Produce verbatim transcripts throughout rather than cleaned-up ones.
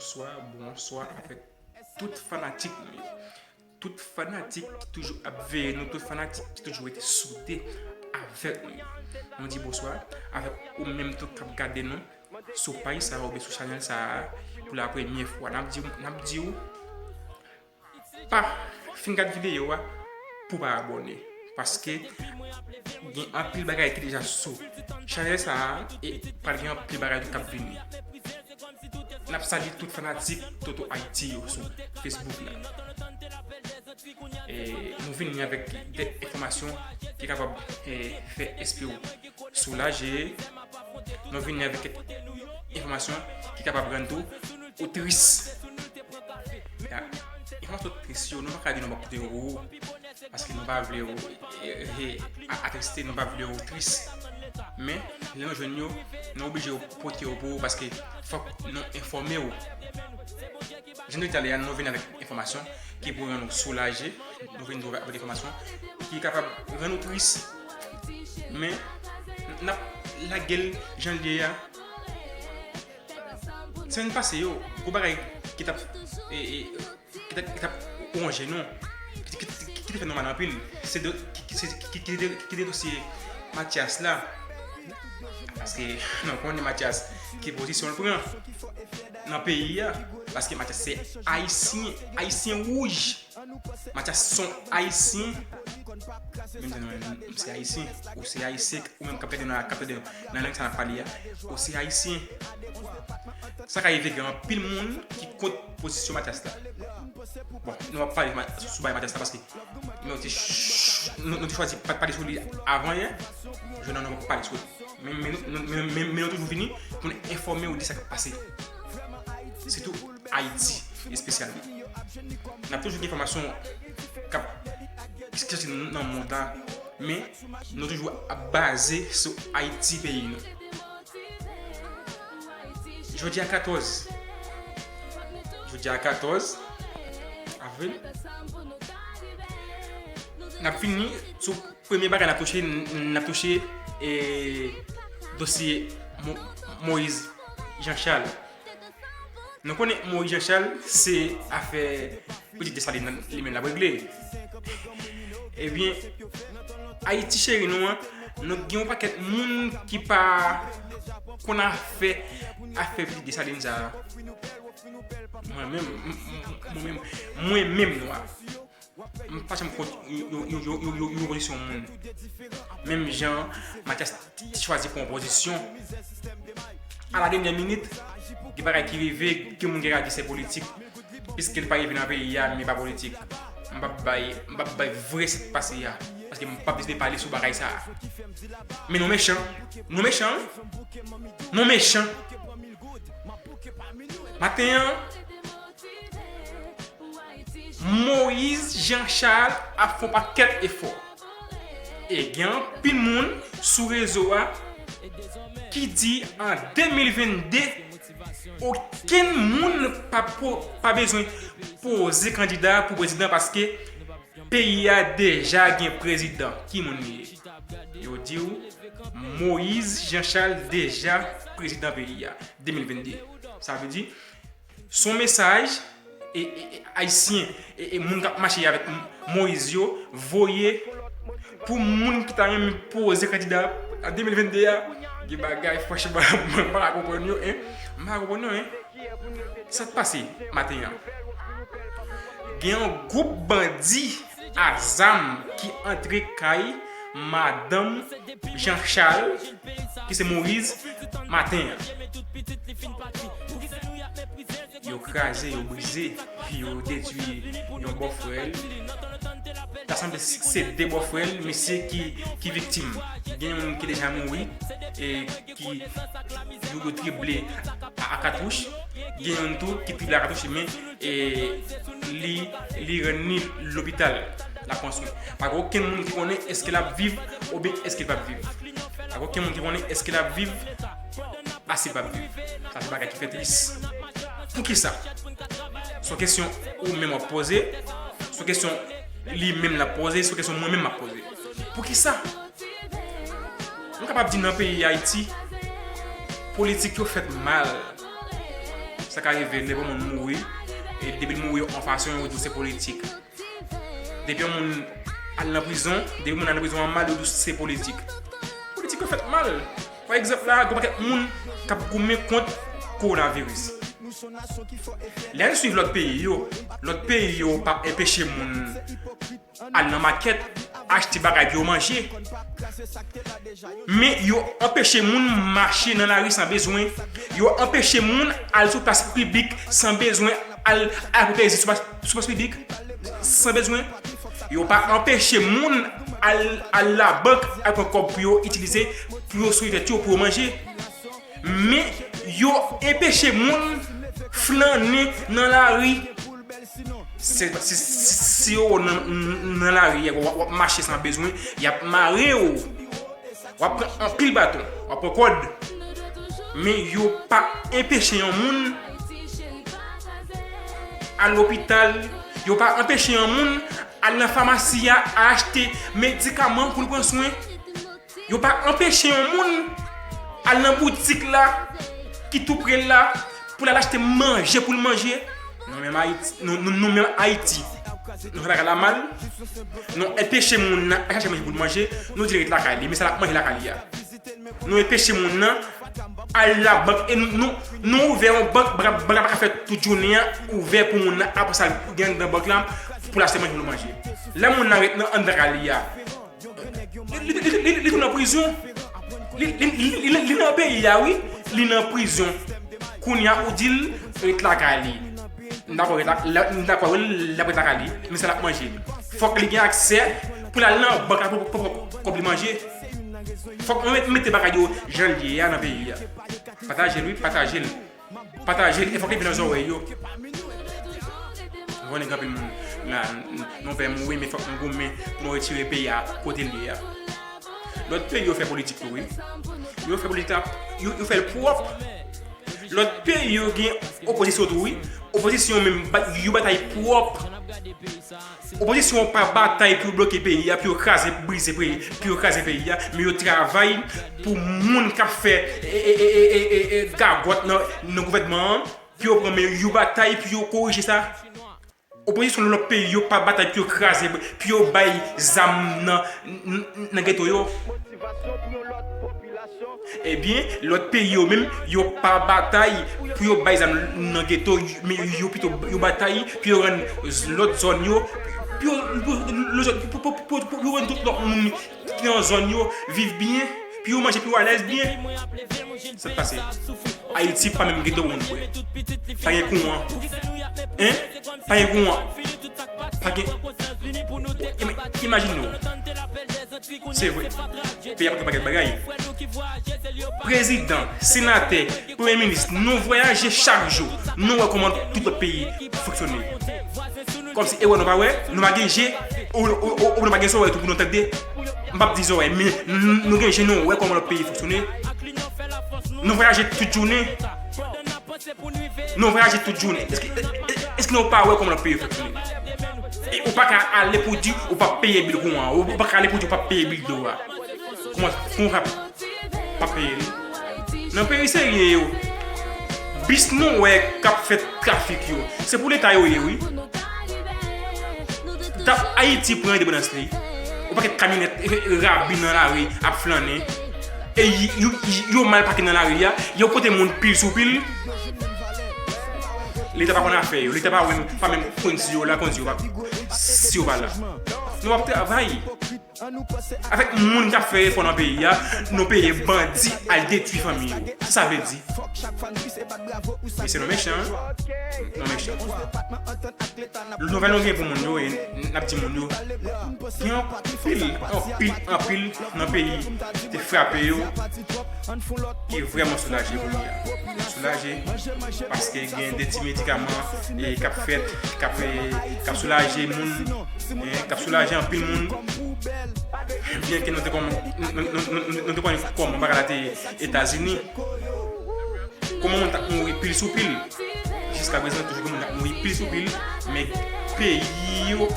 Bonswa, bonswa avèk tout fanatik nou yo. Tout fanatik ki toujou ap veye nou, tout fanatik ki toujou rete soude avèk nou yo. Nou di bonswa avèk ou menm tou k ap gade nou sou paj sa a oubyen sou chanèl sa a pou la premyè fwa. N ap di, n ap di w, pa fin gad videyo a pou pa abòne. Paske gen anpil bagay ki deja sou chanèl sa a e pral gen anpil bagay tou k ap vini. N ap salye tout fanatik Toto Ayiti yo sou Facebook la. E nou vini avèk de enfòmasyon ki kapab, e, fè espri w soulaje. Nou vini avèk kèk enfòmasyon ki kapab rann tou ou tris. Ya, enfòmasyon tris yo, nou pa ka di nou p ap pote yo pou ou, paske nou pa vle w, e, e, a-, atriste, nou pa vle w tris. Men, lè nou jwenn yo, nou oblije pote yo pou ou, paske fòk nou enfòme w. Jan nou te ale a, nou vin avèk enfòmasyon ki pou rann ou soulaje, nou vin avèk enfòmasyon ki kapab rann ou tris. Men, n ap lage l jan l ye a. Semèn pase yo, gwo bagay ki t ap, e, e, ki t ap, ki t ap wonje nou, ki, ki, ki, ki te fè nou mal anpil, se do, ki, ki, se, ki, ki, ki te, ki te dosye Mathias la. Paske nou konnen Mathias ki pozisyon l pran nan peyi a. Paske Mathias se Ayisyen, Ayisyen wouj. Mathias se yon Ayisyen. Menm jan nou menm, m se Ayisyen, ou se Ayisyen, ou menm k ap gade nou a, k ap tande nou nan lang sa n ap pale a, ou se Ayisyen. Sa ka rive gen anpil moun ki kont pozisyon Mathias la. Bon, nou p ap pale ma-, sou bagay Mathias la paske nou te ch-, nou, nou te chwazi pa t pale sou li avan yè. Jodi a nou p ap pale sou li. Men, men, nou, nou, men, men, men nou toujou vini pou n enfòme w de sa k ap pase. Sitou Ayiti, espesyalman. N ap toujou gen enfòmasyon k ap, ki soti nan mond la, men nou toujou ap baze sou Ayiti, peyi nou. Jodi a katòz. Jodi a katòz avril. N ap fini sou premye bagay n ap touche, n ap touche, e, dosye Mo-, Moïse Jean Charles. Nou konnen Moïse Jean Charles se afè pitit Desalin nan li menm l ap regle. Ebyen, Ayiti cheri nou an, nou gen yon pakèt moun ki pa konn afè, afè pitit Desalin sa a. Mwen menm, m-, m-, mwen menm, mwen menm nwa. M pa janm kont yon, yon, yon pozisyon moun. Menm jan Mathias te chwazi pran yon pozisyon, a la dènyè minit, gen bagay ki rive, gen moun ki ka di se politik. Piske l pa rive nan peyi a, men pa politik. M p ap bay, m p ap bay vre sa k pase a. Paske m p ap deside pale sou bagay sa a. Men nou mechan, nou mechan, wi. Nou mechan. Maten an, Moïse Jean Charles ap fè yon pakèt efò. E gen anpil moun sou rezo a ki di an de mil vennde, okenn moun pa po-, pa bezwen poze kandida pou prezidan paske peyi a deja gen prezidan. Ki moun li ye? Yo di w Moïse Jean Charles deja prezidan peyi a, de mil vennde. Sa vle di, s on mesaj e, e, e, Ayisyen, e, e, moun k ap mache avèk M-, Moïse yo voye pou moun ki ta renmen poze kandida an de mil vennde a. Gen bagay, franchman, mwen pa ka konprann yo, en. M pa ka konprann yo, en. Sa k pase maten an? Gen yon gwoup bandi a zam ki antre kay madanm Jean Charles, ki se Moïse, maten an. Yo kraze, yo brize, yo detwi yon bòfrè l. Ta sanble se de bòfrè l, mesye ki, ki viktim. Gen youn ki deja mouri, e ki yo, yo trible a, a katouch. Gen youn tou ki trible a katouch, men, e, li, li rann li lopital, l ap pran swen. Pa gen okenn moun ki konnen èske l ap viv oubyen èske l p ap viv. Pa gen okenn moun ki konnen èske l ap viv, ase p ap viv. Sa se bagay ki fè tris. Poukisa? Se yon kesyon ou menm w ap poze, se yon kesyon li menm l ap poze, se yon kesyon mwen menm m ap poze. Poukisa? Nou kapab di nan peyi Ayiti, politik yo fèt mal. Sa ka rive, nenpòt moun mouri, e depi l mouri yon fason, yo di w se politik. Depi yon moun al nan prizon, depi moun al nan prizon an mal, yo di w se politik. Politik yo fèt mal. Pa egzanp la, gen yon pakèt moun k ap goumen kont kowonaviris. Lè n swiv lòt peyi yo, lòt peyi yo pa enpeche moun al nan makèt, achte bagay pou yo manje. Men yo anpeche moun mache nan lari san bezwen. Yo anpeche moun al sou plas piblik san bezwen, al, al pou plezi sou plas, sou plas piblik san bezwen. Yo pa anpeche moun al, al labank al pran kòb pou yo itilize, pou yo swiv tèt yo, pou yo manje. Men yo enpeche moun flannen nan lari. Se, se, se, si yo nan, nan lari, w ap, w ap mache san bezwen, y ap mare w. W ap pran anpil baton, w ap pran kòd. Men yo pa enpeche yon moun al lopital, yo pa anpeche yon moun al nan famasi a, al achte medikaman pou l pran swen. Yo pa anpeche yon moun al nan boutik la ki tou pre l la pou l al achte manje pou l manje. Nou menm Ayiti, nou, nou, nou menm Ayiti, nou fè bagay la mal. Nou anpeche moun nan al chache manje pou l manje. Nou di l ret lakay li, men sa l ap manje lakay li a. Nou anpeche moun nan al labank e nou, nou, nou ouvè yon bank, bank la, bank la pa ka fè tout jounen an ouvè pou moun nan ap sa l gen anndan bank la pou l achte manje pou l manje. Lè moun nan ret nan anndan lakay li a, Li, li, li, li, li tou nan prizon. Li, li, li, li, li nan peyi a, wi. Li nan prizon. Kounye a, ou di l ret lakay li. M dakò, ret la, la, m dakò, wi, l ap ret lakay li. Men sa l ap manje. Fòk li gen aksè pou l al nan bank la pou, pou, pou, pou kòb li manje. Fòk nou met, mete bagay yo jan l ye a nan peyi a. Pataje l, wi, pataje l. Pataje l, e fòk li vin nan zòrèy yo. Ou konnen gen anpil moun la, n-, n-, nou pè mouri, men fòk nou goumen pou nou retire peyi a kote l ye a. Lòt peyi yo fè politik tou, wi. Yo fè politik la, yo, yo fè l pwòp. Lòt peyi yo gen opozisyon tou, wi. Opozisyon menm, ba-, yo batay pwòp. Opozisyon an pa batay pou yo bloke peyi a, pou yo kraze, brize peyi, pou yo kraze peyi a, men yo travay pou moun k ap fè, e, e, gagòt nan, nan gouvènman an, pou yo pran men yo batay pou yo korije sa. Opozisyon nan lòt peyi yo pa batay pou yo kraze, pou yo bay zam nan, nan, nan geto yo. Ebyen, lòt peyi yo menm, yo pa batay pou yo bay zam nan geto, men yo pito yo batay pou yo rann lòt zòn yo, pou yo, pou, pou, pou, pou, pou, pou yo rann tout lòt moun ki nan zòn yo viv byen, pou yo manje, pou yo alèz byen. Sa k pase? Ayiti pa menm gen dwòl, pa gen kouran. Hein? Pa gen kouran. Pa gen. Ima-, imajine w. Se vre. Peyi a pa gen pakèt bagay. Prezidan, senatè, premye minis, nou vwayaje chak jou. Nou wè kòman tout lòt peyi fonksyone. Kòmsi, e wè, nou pa wè, nou pa gen je, ou, ou, ou, ou nou pa gen zòrèy tou pou nou tande. M p ap di zòrèy, men n-, n-, nou gen je, nou wè kòman lòt peyi fonksyone. Nou vwayaje tout jounen. Nou vwayaje tout jounen. Èske, èske nou pa wè kòman lòt peyi fonksyone? E ou pa ka ale pou di ou p ap peye bil kouran, ou pa ka ale pou di ou p ap peye bil dlo a. Kòman, kòman w p ap peye li? Nan peyi serye yo, bis nou wè k ap fè trafik yo, se pou leta yo ye, wi. T ap Ayiti pran endepandans li. Yon pakèt kamyonèt, e, e, rabin nan lari ap flannen. E y-, yo, yo mal pake nan lari a. Yo pote moun pil sou pil. Leta pa konn afè yo. Leta pa, pa menm konn si yo la, konn si yo pa, si yo pa la. Nou ap travay. Avèk moun k ap fè efò nan peyi a, nou peye bandi al detwi fanmi yo. Sa sa vle di? Mesye, nou mechan, wi. Nou mechan. Nouvèl nou gen pou moun yo, e n ap di moun yo, gen anpil, anpil, anpil nan peyi te frape yo, ki vrèman soulaje kounye a. Soulaje, paske gen de ti medikaman, e, k ap fèt, k ap, e, k ap soulaje moun, e, k ap soulaje anpil moun. Byenke nou te kòm-, nou, nou, nou, nou, nou te konnen kòman bagay la te ye Etazini. Kòman moun t ap mouri pil sou pil. Jiska prezan, toujou gen moun k ap mouri pil sou pil, men peyi yo,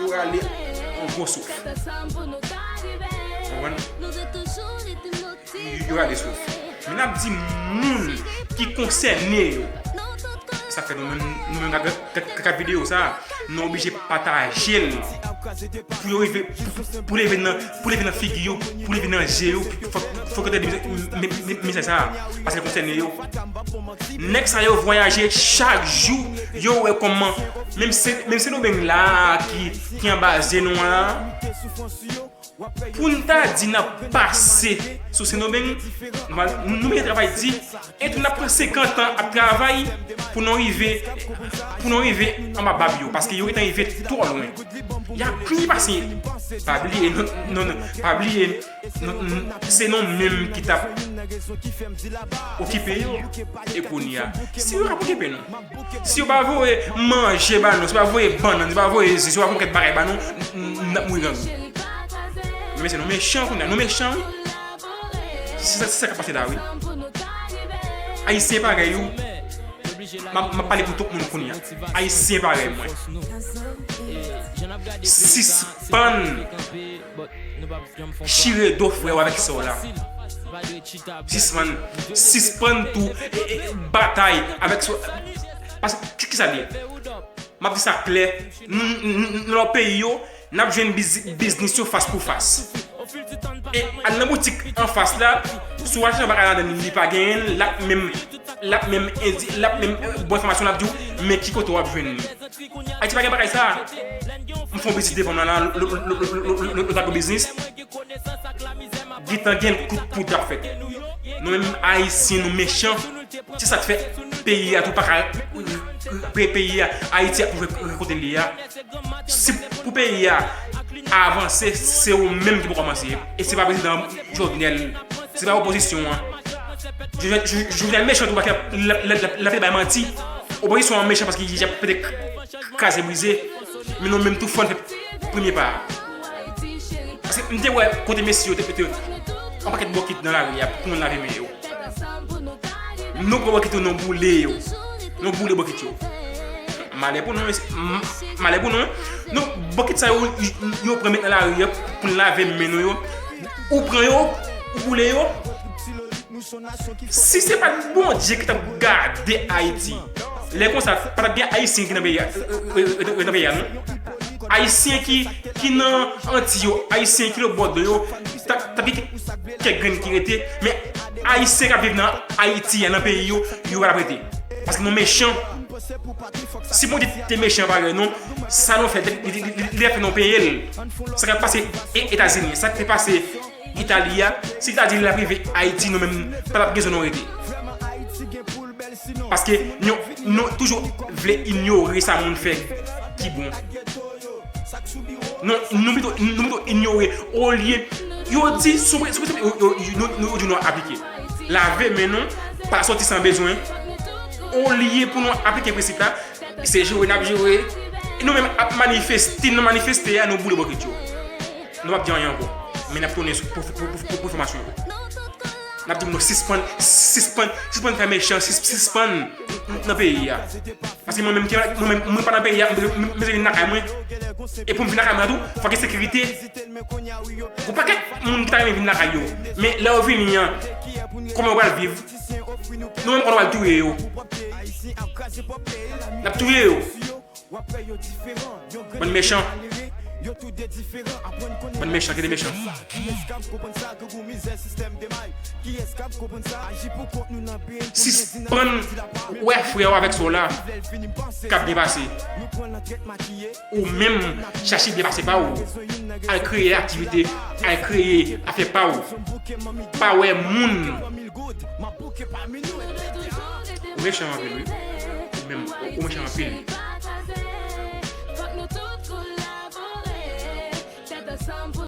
yo rale yon gwo souf. Konprann? Yo rale souf. Men n ap di moun ki konsène yo. Sa fè nou menm, nou menm k ap gad videyo sa, nou oblije pataje l pou yo rive, pou, pou leve nan, pou leve nan figi yo, pou leve nan je yo, fòk, fòk yo tande mesaj sa, paske l konsène yo. Nèg sa yo vwayaje chak jou, yo wè kòman, menm se, menm se nou menm la ki, ki anba je nou an la. Pou n ta di n ap pase sou Sendomeng, nou, nou mete travay di, e tou n ap pran senkant an ap travay pou nou rive, pou nou rive anba bab yo, paske yo gentan rive twò lwen. Y ap pi pase, pa bliye, non, non, non, pa bliye, non, non, se nou menm ki t ap okipe yo, e kounye a, si yo ap okipe nou. Si yo pa voye manje ba nou, si yo pa voye bannann, si yo pa voye ze, si yo pa voye kèk bagay ba nou, n, n, n ap mouri grangou. Men mesye, nou mechan kounye a, nou mechan wi. Se sa, se sa k ap pase la wi. Ayisyen parèy ou. M ap, m ap pale pou tout moun kounye a. Ayisyen parèy mwen. Sispann chire do frè w avèk sè w la. Sispann, sispann tou, e, e, batay avèk sè w. Paske, ki, ki sa l ye? M ap di sa klè, n, n, n, nan lòt peyi yo, n ap jwenn biz-, biznis yo fas pou fas. E al nan boutik anfas la, si w achte yon bagay ladan l, li pa genyen l, l ap menm, l ap menm edi, l ap menm, eh, ba w enfòmasyon, l ap di w, men ki kote w ap jwenn li. Ayiti pa gen bagay sa. M fè yon biznis devan m la, nan lo, lo, lo tablo biznis. Gentan gen kout poud ap fèt. Nou menm Ayisyen, nou mechan. Se sa k fè peyi a tou pa ka, pe-, peyi a, Ayiti ap toujou ret kote l ye a. Si pou peyi a avanse, se ou menm ki poko kòmanse. E se pa prezidan Jovenel, se pa opozisyon an. Jovenel, Jovenel mechan tou, paske l ap, l ap, l ap, l ap bay manti. Opozisyon an mechan paske y ap pete k-, kraze brize. Men nou menm tou fò n fè premye pa a. Paske m te wè kote mesye yo te mete yon pakèt bòkit nan lari a pou moun lave men yo. Nou pran bòkit yo, nou boule yo. Nou boule bòkit yo. Malè pou nou, mesye. M-, malè pou nou. Nou, bòkit sa yo, yo pran met nan lari a pou n lave men nou yo. Ou pran yo, ou boule yo. Si se pa t Bondye ki t ap gade Ayiti, lè konsa, pa t ap gen Ayisyen ki nan peyi a, nan peyi a, non. Ayisyen ki, ki nan Anti yo, Ayisyen ki lòtbò dlo yo, t ap, t ap gen kèk grenn ki rete, men Ayisyen k ap viv nan Ayiti a, nan peyi yo, yo pa t ap rete. Paske nou mechan. Si Bondye te mechan parèy nou, sa nou fè, li, li, li, li, li fè nou peye l. Sa k ap pase E-, Etazini, sa k te pase Itali a, si l ta di l ap rive Ayiti, nou menm, pa t ap gen zòn nou rete. Paske nou, nou toujou vle inyore sa moun fè ki bon. Nou, nou pito, nou pito inyore. Olye, yo di, sou, sou, sou, yo, yo, yo, nou, yo di nou aplike. Lave men nou, pa sòti san bezwen. Olye pou nou aplike prensip la, se joure n ap joure. E nou menm ap manifeste, nou manifeste a, nou boule bòkit yo. Nou p ap di anyen ankò. Men n ap tounen sou, pou, pou, pou, pou, pou enfòmasyon yo. N ap di moun yo sispann, sispann, sispann fè mechan, sis-, sispann nan peyi a. Paske mwen menm, mwen menm, mwen pa nan peyi a, m bezwen, m bezwen vin lakay mwen. E pou m vin lakay mwen tou, fòk gen sekirite. Gon pakèt moun ki ta renmen vin lakay yo. Men lè yo vini an, kòman yo pral viv? Nou menm, kòman nou pral touye yo? N ap touye yo. Bann mechan. Bann mechan, kite mechan. Sispann wè frè w avèk sè w la k ap byen pase. Ou menm, chache byen pase pa w. Al kreye aktivite, al kreye afè pa w. Pa wè moun. Ou mechan anpil, wi. Ou menm, ou mechan anpil.